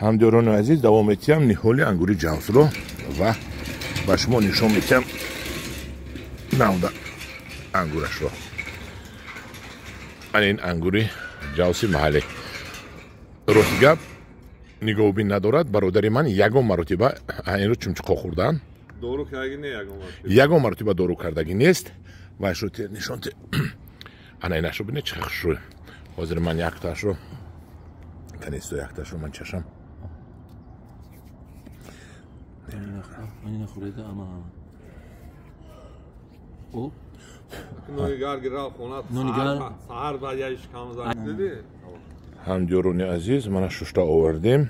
Ҳамдиёрони азиз, давом метиҳам ниҳоли ангури ҷавсро ва ба шумо нишон метиҳам навда ангурашро. Ана ин ангури ҷавси маҳаллӣ. Рости гап, нигоҳубин надорад. Бародари ман ягон маротиба инро чумчуқо хӯрдан, ягон маротиба дору кардагӣ нест. Вайшро нишон те. Ана инашро бинед, чӣ хушрӯй. Ҳозир ман якташро канисто, якташро ман чашам. Ҳамдиёрони азиз, мана шушта овардем.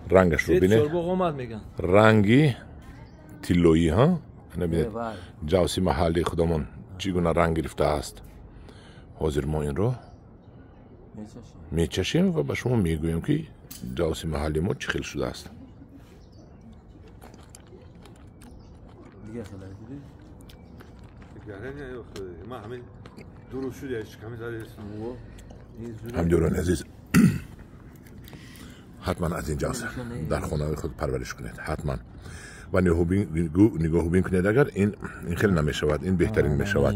Рангашро бинед, ранги тиллоӣ. Ҳа, ана бинед, ҷавси маҳаллии худамон чӣ гуна ранг гирифтааст. Ҳозир мо инро мечашем ва ба шумо мегӯем, ки ҷавси маҳалли мо чӣ хел шудааст. Ҳамдиёрони азиз, ҳатман аз ин ҷавс дар хонаҳои худ парвариш кунед, ҳатман, ва нигоҳубин кунед. Агар ин хел намешавад, ин беҳтарин мешавад.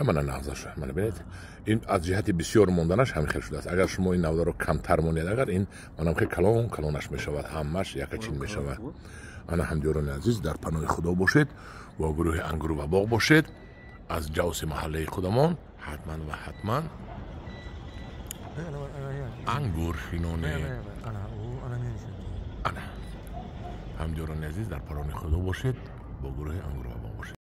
Мана нағзаш, мана бинед, ин аз ҷиҳати бисёр монданаш ҳамин хел шудааст. Агар шумо ин навдаро камтар монед, агар ин манам хел калон калонаш мешавад, ҳамаш якачин мешавад. Ана ҳамдиёрони азиз, дар паноҳи Худо бошед, бо гурӯҳи ангуру ва боғ бошед. Аз ҷавси маҳаллаи худамон ҳатман ва ҳатман ангур шинонед. Ана ҳамдиёрони азиз, дар паноҳи Худо бошед, бо гурӯҳи ангуру ва боғ бошед.